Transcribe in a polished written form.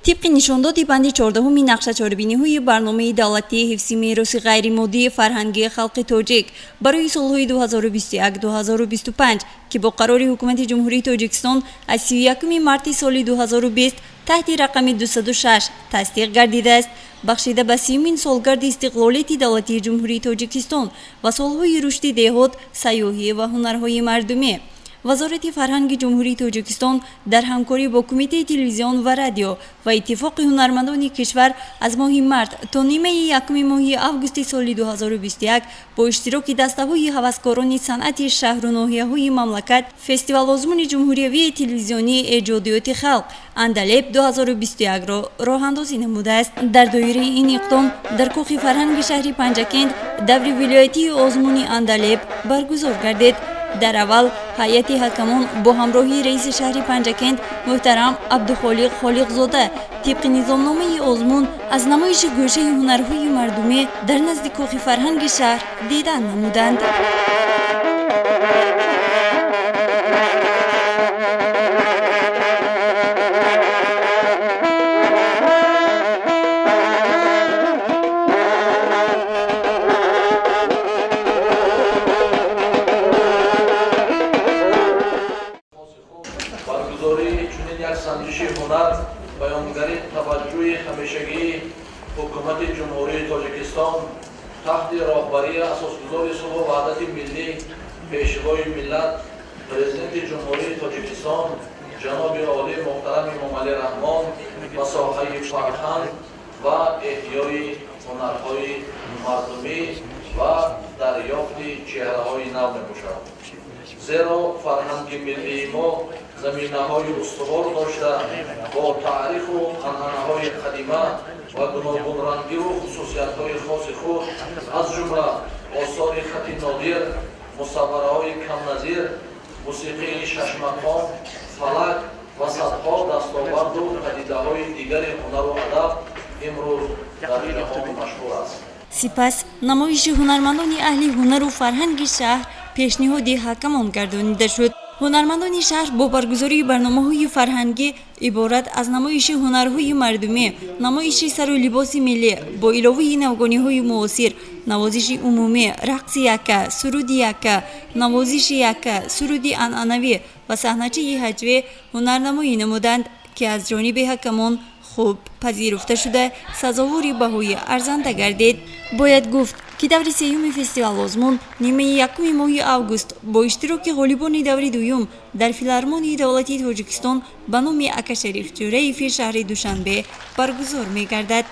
Тибқи нишондоди банди 14-уми нақша чорабиниҳои барномаи давлатии ҳифзи мероси ғайримоддии фарҳангии халқи тоҷик барои солҳои 2021-2025, ки бо қарори Ҳукумати Ҷумҳурии Тоҷикистон аз 31 марти соли 2020 таҳти рақами 206 тасдиқ гардидааст, бахшида ба 30-умин солгарди истиқлолияти давлатии Ҷумҳурии Тоҷикистон ва солҳои рушди деҳот, сайёҳӣ ва ҳунарҳои мардумӣ, Вазорати фарҳанги Ҷумҳурии Тоҷикистон дар ҳамкорӣ бо Кумитаи телевизион ва радио ва Иттифоқи ҳунармандони кишвар аз моҳи март то нимаи якуми моҳи августи соли 2021 бо иштироки дастаҳои ҳаваскорони санъати шаҳру ноҳияҳои мамлакат фестивал-озмуни ҷумҳуриявии телевизионии эҷодиёти халқ «Андалеб 2021-ро роҳандозӣ намудааст. Дар доираи ин иқдом дар Кохи фарҳанги шаҳри Панҷакент даври вилоятии озмуни «Андалеб» баргузор гардид. Дар аввал ҳайати ҳакамон бо ҳамроҳии раиси шаҳри Панҷакент муҳтарам Абдухолиқ Холиқзода тибқи низомномаи озмун аз намоиши гӯшаи ҳунарҳои мардумӣ дар назди Кохи фарҳанги шаҳр дидан намуданд. Баргузории чунин як санҷиши ҳунар баёнгари таваҷҷӯҳи ҳамешагии Ҳукумати Ҷумҳурии Тоҷикистон таҳти роҳбарии Асосгузори сулҳу ваҳдати миллӣ, Пешвои миллат, Президенти Ҷумҳурии Тоҷикистон ҷаноби олӣ муҳтарам Эмомалӣ Раҳмон ба соҳаи фарҳанг ва эҳёи ҳунарҳои мардумӣ ва дарёфти чеҳраҳои нав мебошад. Зеро фарҳанги миллии мо заминаҳои устувор дошта, бо таъриху анъанаҳои қадима ва гуногунрангиву хусусиятҳои хоси худ, аз ҷумла осори хати нодир, мусаввараҳои камназир, мусиқии шашмақом, фалак ва садҳо дастоварду падидаҳои дигари ҳунару адаб имрӯз дар ҷаҳон машҳур аст. Сипас намоиши ҳунармандони аҳли ҳунару фарҳанги шаҳр пешниҳоди ҳакамон гардонида шуд. Ҳунармандони шаҳр бо баргузории барномаҳои фарҳангӣ иборат аз намоиши ҳунарҳои мардумӣ, намоиши сару либоси миллӣ бо иловаи навгониҳои муосир, навозиши умумӣ, рақси якка, суруди якка, навозиши якка, суруди анъанавӣ ва саҳначаи ҳаҷвӣ ҳунарнамоӣ намуданд, ки аз ҷониби ҳакамон хуб пазируфта шуда, сазовори баҳои арзанда гардид. Бояд гуфт, ки даври сеюми фестивал-озмун нимаи якуми моҳи август бо иштироки ғолибони даври дуюм дар Филармонии давлатии Тоҷикистон ба номи Акашариф Ҷӯраеви шаҳри Душанбе баргузор мегардад.